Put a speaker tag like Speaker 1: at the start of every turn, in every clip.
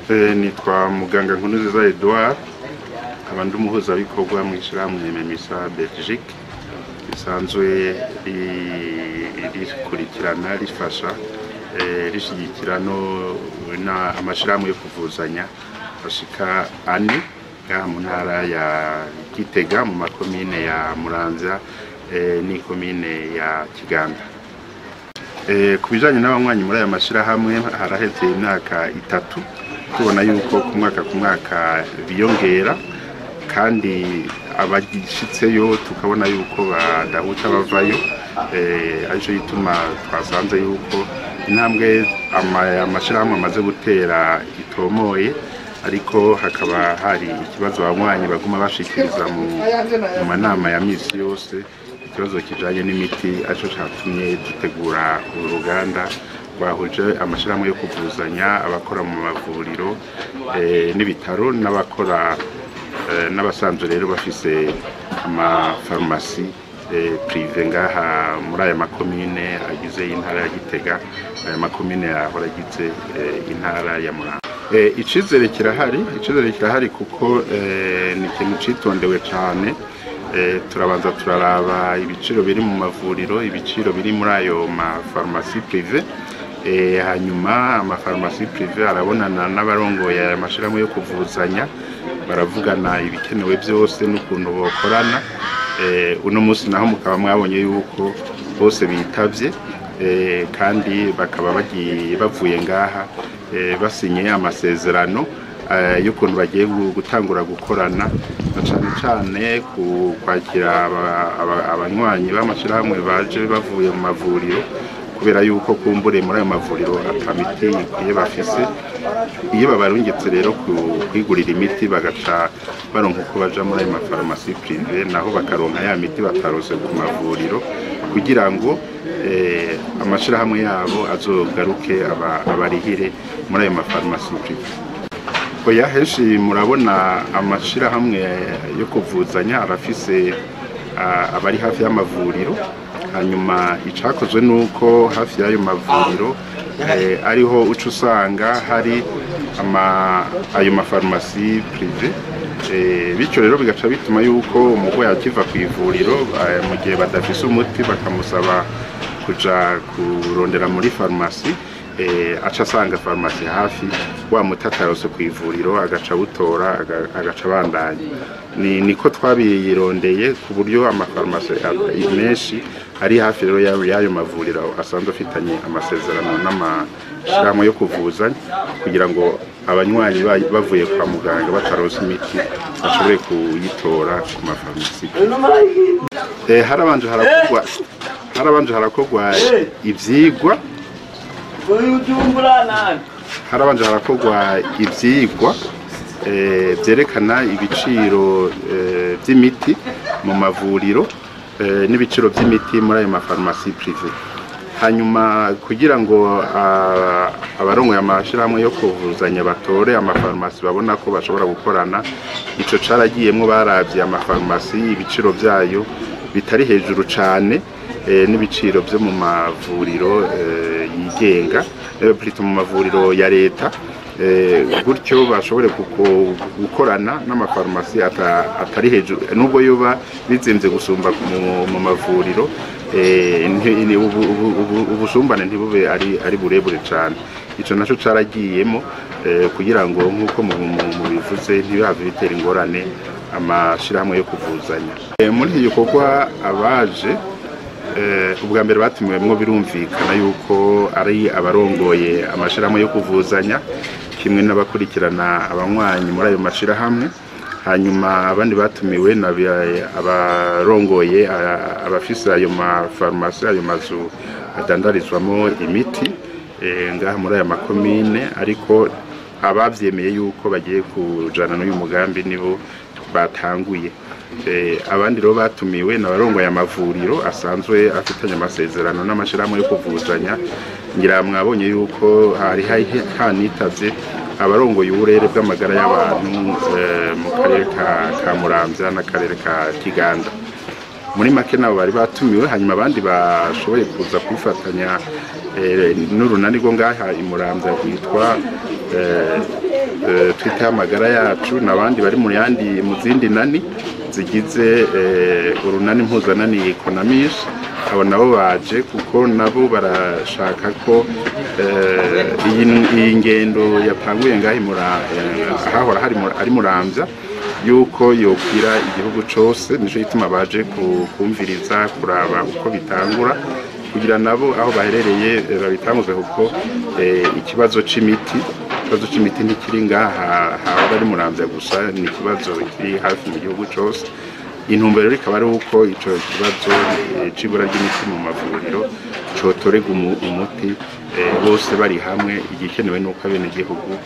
Speaker 1: Nitwa muganga Nkurunziza Edouard, nkaba ndi umuhuzabikorwa mu ishyirahamwe Memisa Belgique risanzwe rikurikirana, rifasha, rishyigikira no amashyirahamwe yo kuvuzanya ashika ane ngaha mu ntara ya Gitega, mu makomine ya Muramvya n'ikomine ya Kiganda. Ku bijanye n'abanywanyi muri aya mashirahamwe, haraheze imyaka 3 tubona yuko ku mwaka ku mwaka biyongera, kandi abagishitseyo tukabona yuko badahuta bavayo, arico gituma twasanze yuko intambwe amashirahamwe amaze gutera itomoye, ariko hakaba hari ikibazo abanywanyi baguma bashikiriza mu manama ya misi yose, ikibazo kijanye n'imiti, arico catumye dutegura uru ruganda rwahuje amashirahamwe yo kuvuzanya, abakora mu mavuriro n'ibitaro, n'abakora n'abasanzwe rero bafise amafarumasi prive ngaha muri aya makomine agize intara ya Gitega, aya makomine ahora agize intara ya Muramvya. Icizere kirahari, icizere kirahari kuko ni ikintu citondewe cane. Turabanza turaraba ibiciro biri mu mavuriro, ibiciro biri muri ayo mafarumasi prive, hanyuma amafarumasi prive arabonana n'abarongoye aya mashirahamwe yo kuvuzanya, baravugana ibikenewe byose n'ukuntu bokorana. Uno munsi naho mukaba mwabonye yuko bose bitavye, kandi bakaba bagiye bavuye ngaha basinye amasezerano y'ukuntu bagiye gutangura gukorana, na cane cane ku kwakira abanywanyi b'amashirahamwe baje bavuye mu mavuriro, kubera yuko kumbure muri ayo mavuriro ata miti ikwiye bafise. Iyo babarungitse rero kwigurira imiti, bagaca baronka uko baja muri ayo mafarumasi prive, naho bakaronka ya miti batarose ku mavuriro, kugira ngo amashirahamwe yabo azogaruke abarihire muri ayo mafarumasi prive. Oya, henshi murabona amashirahamwe yo kuvuzanya arafise abari hafi y'amavuriro, hanyuma icakozwe nuko hafi y'ayo mavuriro ariho uca usanga hari ayo mafarumasi prive, bityo rero bigaca bituma yuko umurwayi akiva ku ivuriro, mu gihe badafise umuti bakamusaba kuja kurondera muri farumasi, aca asanga farumasi hafi, wa muti atarose ku ivuriro agaca awutora, agaca abandanya. Niko twabirondeye ku buryo amafarumasi menshi ari hafi rero y'ayo mavuriro asanzwe afitanye amasezerano n'amashirahamwe yo kuvuzanya, kugira ngo abanywanyi bavuye kwa muganga batarose imiti bashobore kuyitora ku mafarumasi. Harabanje harakorwa ivyigwa, harabanje harakorwa ivyigwa vyerekana ibiciro vy'imiti mu mavuriro n'ibiciro vy'imiti muri ayo mafarumasi prive, hanyuma kugira ngo abarongoye amashirahamwe yo kuvuzanya batore amafarumasi babona ko bashobora gukorana. Ico caragiyemwo, baravye amafarumasi ibiciro vyayo bitari hejuru cane n'ibiciro vyo mu mavuriro yigenga, plutôt mu mavuriro ya leta, gutyo bashobore gukorana n'amafarumasi atari hejuru, nubwo yoba bizimvye gusumba mu mavuriro, ubusumbane ntibube ari burebure cane. Ico naco caragiyemo kugira ngo, nk'uko mubivuze, ntibihave bitera ingorane amashirahamwe yo kuvuzanya. Muri iki gikorwa abaje ubwa mbere batumiwemwo birumvikana yuko ari abarongoye amashirahamwe yo kuvuzanya kimwe n'abakurikirana abanywanyi muri ayo mashirahamwe, hanyuma abandi batumiwe abarongoye abafise ayo mafarumasi, ayo mazu adandarizwamo imiti ngaha muri aya makomine, ariko abavyemeye yuko bagiye kujana n'uyu mugambi nibo batanguye. Abandi rero batumiwe n'abarongoye amavuriro asanzwe afitanye amasezerano n'amashirahamwe yo kuvuzanya. Ngira mwabonye yuko hari hanitavye abarongoye uburere bw'amagara y'abantu mu karere ka Muramvya n'akarere ka Kiganda. Muri make nabo bari batumiwe, hanyuma abandi bashoboye kuza kwifatanya n'urunani rwo ngaha i Muramvya rwitwa Twiteho Amagara Yacu n'abandi bari mu yandi mu zindi nani zigize urunani mpuzanani CONAMIS. Abo nabo baje kuko nabo barashaka ko iyi ngendo yatanguye ngaho ahahora hari ari Muramvya, yuko yokwira igihugu cose. Nico gituma baje kumviriza, kuraba uko bitangura, kugira nabo aho baherereye babitanguze, kuko ikibazo c'imiti ntikiri ngaha hahora ari Muramvya gusa, ni ikibazo kiri hafi mu gihugu cose. Intumbero rikaba ari uko ico kibazo c'ibura ry'imiti mu mavuriro cotorerwa umuti bose bari hamwe. Igikenewe nuko abenegihugu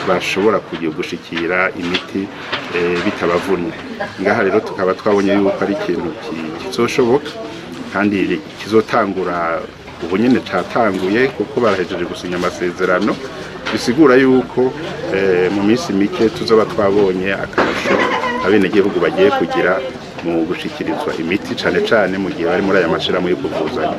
Speaker 1: bashobora kugira gushikira imiti bitabavunnye. Ngaha rero tukaba twabonye yuko ari ikintu kizoshoboka kandi kizotangura ubu nyene catanguye, kuko barahejeje gusinya amasezerano, bisigura yuko mu minsi mike tuzoba twabonye akarusho abenegihugu bagiye kugira mu gushikirizwa imiti, cane cane mu gihe bari muri aya mashirahamwe yo kuvuzanya.